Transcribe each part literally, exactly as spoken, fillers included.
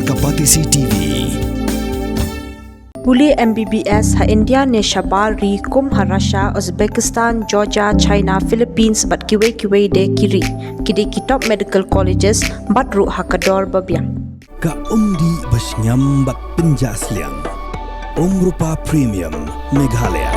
Kapatisi T V. Pule M B B S ha India ne shabar ri kum ha Russia, Uzbekistan, Georgia, China, Philippines bad kiwei kiwei de ki ri. Ki dei ki top medical colleges bad ruh ha ka dor ba biang. Ka umdih ba shngiam bad pynjah sliang. Umrupa Premium Meghalaya.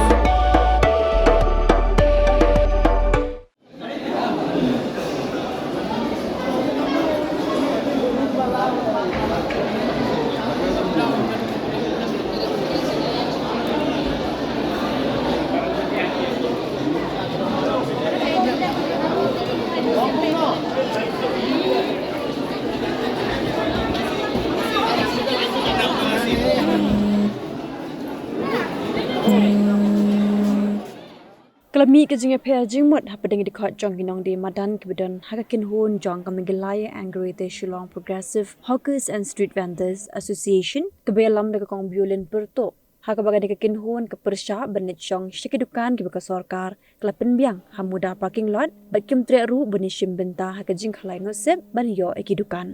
Ka la mih ka jingïapher jingmut hapdeng ki dkhot jong ki nongdie madan kiba don ha ka kynhun jong ka Meghalaya and Greater Shillong Progressive Hawkers and Street Vendors Association, kaba ïalam da ka Kong Biolin Pyrtuh, ha kaba ka dei ka kynhun ka pyrshah ban leit shong sha ki dukan kiba ka sorkar ka la pynbiang ha muda parking lot bad kim treh ruh ban ïashim bynta ha ka jingkhalai nusip ban ïoh ïa ki dukan.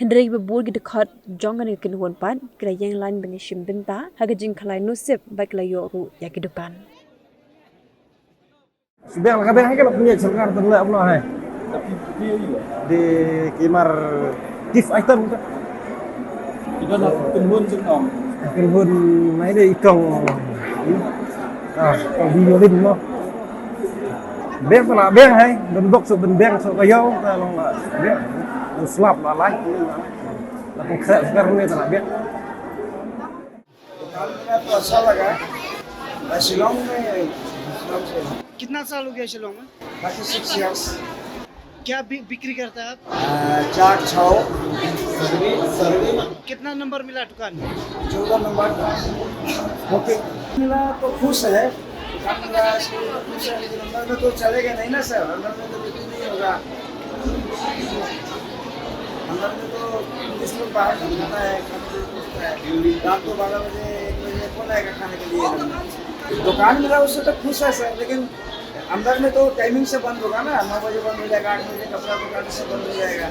Hynrei kiba bun ki dkhot jong kane ka kynhun pat ki la ïeng lain ban ïashim bynta ha ka jingkhalai nusip bad ki la ïoh ruh ïa ki dukan. Shu biang la ka biang hi ka la pynïaid sorkar tang la kumno hi. Di kimar gift item ka. Ki don ha kynhun jong nong. Kynhun mai de i kong. Ah, kong Biolin mo. Biang tang la biang hi, don bok so ben biang so ka ïaw ta long la biang. Don slap la lai. La pynkhret sorkar ne tang la biang. दुकान में तो अच्छा लगा। मैं शिलोंग में, शिलोंग से हूँ। कितना साल हो गया शिलोंग में? थर्टी सिक्स ईयर्स। क्या बि-, बिक्री करता है आप? आ, चाट छाओ। कितना नंबर मिला दुकान में? चौदह नंबर। ओके। मिला तो खुश है। दुकान मिला इसलिए तो खुश है, लेकिन अंदर में तो चलेगा नहीं ना सर, अंदर में तो बिक्री नहीं होगा। अंदर में तो पुलिस लोग बाहर घूमता है, खाने के लिए घूमता है। रात को बारह बजे, एक बजे कौन आएगा खाने के लिए? दुकान मिला उससे तो खुश है सर, लेकिन अंदर में तो टाइमिंग से बंद होगा ना, नौ बजे बंद हो जाएगा, आठ बजे कपड़ा दुकान से बंद हो जाएगा,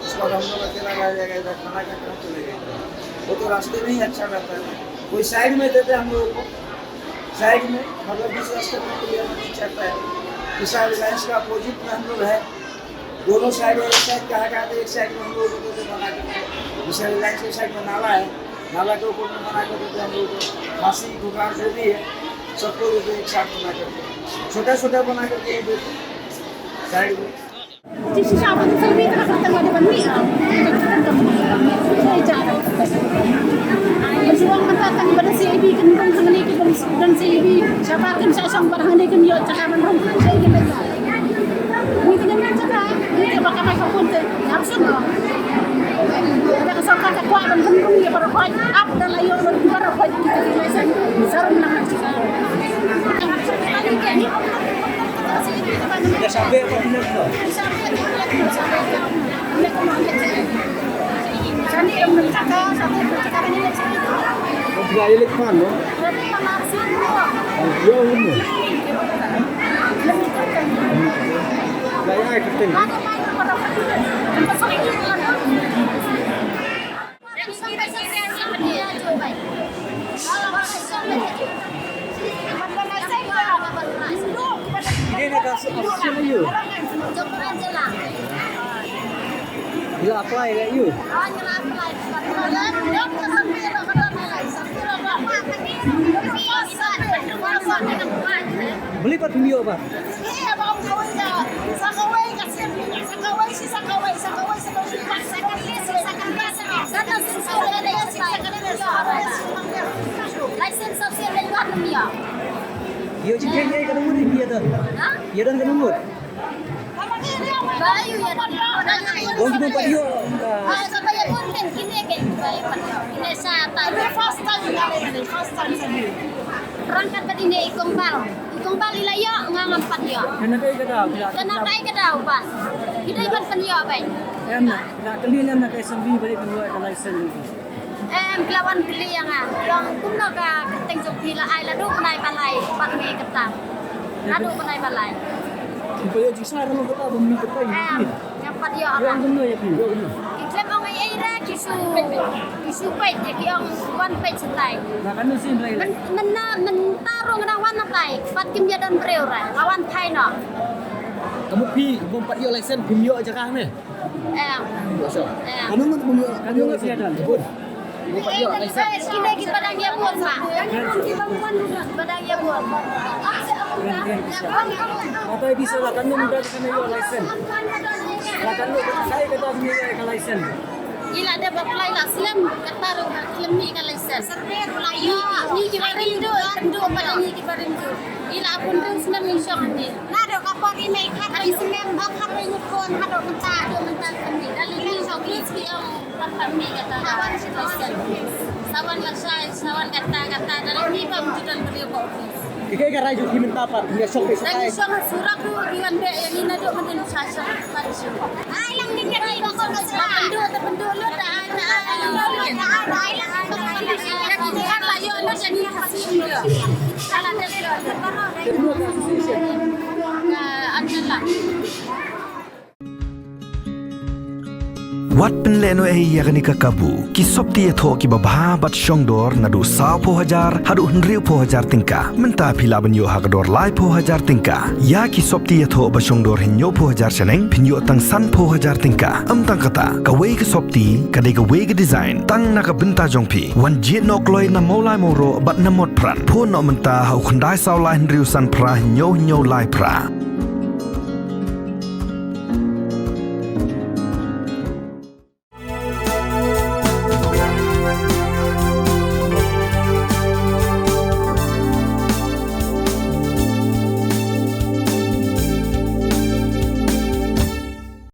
उसके बाद हम लोग अकेला रह जाएगा इधर, खाना का कहाँ चलेगा? वो तो रास्ते में ही अच्छा रहता है, कोई साइड में देते हम लोगों को, साइड में, मतलब, बीच रास्ते में कोई लेना नहीं चाहता है। विशाल रिलायंस का अपोजिट में हम लोग हैं, दोनों साइड है, एक साइड कहा गया था, एक साइड में हम लोग रुके थे बना करके। विशाल रिलायंस के साइड में नाला है, नाला के ऊपर में बना करके हम लोग फांसी दुकान जो भी है, सबको रुके एक साथ बना करके, छोटा छोटा बना करके ये दो साइड में। Ila apply ka ïa u. Balei pat phim ïoh pat? License of sale leh wat nia. Ïoh jingkheiñ ïa ka nongmut ïa don. Ha? Ïa don ka nongmut. Ba ïoh ïa don. Ong ki bym pat ïoh. Ah, sa ba ïa don kan kine kan ba ïa pat ïoh. Kine sa ta. First time, first time sa ni. Rangkat ba dine i kong Bal. I kong Bal i la ïoh, nga ngam pat ïoh. Kane ka i ka daw, ka na ka i ka daw ba. Ki dei ban pynïoh ba. Em na, na kylli lem na ka assembly ba dei pynïoh ka license. Em, ki la wan kylli ïa nga. Long kumno ka kyrteng jong phi la ai la duh bnai ba lai, pat ngi kata. La duh bnai ba lai. Phi pa ïoh jingshai rong kata ba mi kata. Em, ngam pat ïoh. Ïoh kumno ïa phi? Ki khlem ong ei ei re, ki Shu peit, ki ong wan peit shatai. Mynta ruh nga dang wan shatai, pat kim ïa don briew re, nga wan phai noh. Ka mut phi bym pat ïoh license, phim ïoh jaka ne? Em. Em. Kano ngan bym ïoh, kano ngan ïoh license? Bym pat ïoh license. Kine kiba dang ïa bun ma. Kiba dang ïa bun. Kata bisa la kano ngan ïoh license. La kano, kata kata ïoh license. Ila da ba plai la slem kata ruh ba slem ni ka license. Ni ki barim du, du pada ni ki barim du. Ila pun du slem ni shong ni. Na do ka por i mei khat i slem ba khat i nyukon ha do kata do menta slem ni. Dali ni shong ni ki ong kata ni kata license. Sawan la shai, sawan kata kata dali ni ba mujud dan beri ba office. Ike ka rai ju ki mynta pat, ïa shong ki Dang sakai. Shong surak tu, di wan be, ïa ni na tu, mungkin sa shong pat shong. Ai lang ni ka rai ba ko sa. Pendu, ta pendu lu, ta ai, ta ai, ta ai, ta ai lang ni ka rai. Ïa ki kan la ïoh lu, jadi ka sim lu. Salah dia lu. Ka anjal lah. Wat pynlehnohei ïa kane ka kabu, ki sopti ïathoh kiba bha bad shongdor naduh sawphew hajar haduh hynriewphew hajar tyngka. Mynta phi lah ban ïoh ha ka dor laiphew hajar tyngka. Ïa ki sopti ïathoh ba shongdor hynñiewphew hajar shaneng phin ïoh tang sanphew hajar tyngka. Ym tang kata, kawei ka sopti ka dei kawei ka design tang na ka bynta jong phi. Wan jied noh kloi na Mawlai Mawroh bad na Motphran. Phone noh mynta ha u khyndai saw lai hynriew san phra hynñiew hynñiew lai phra.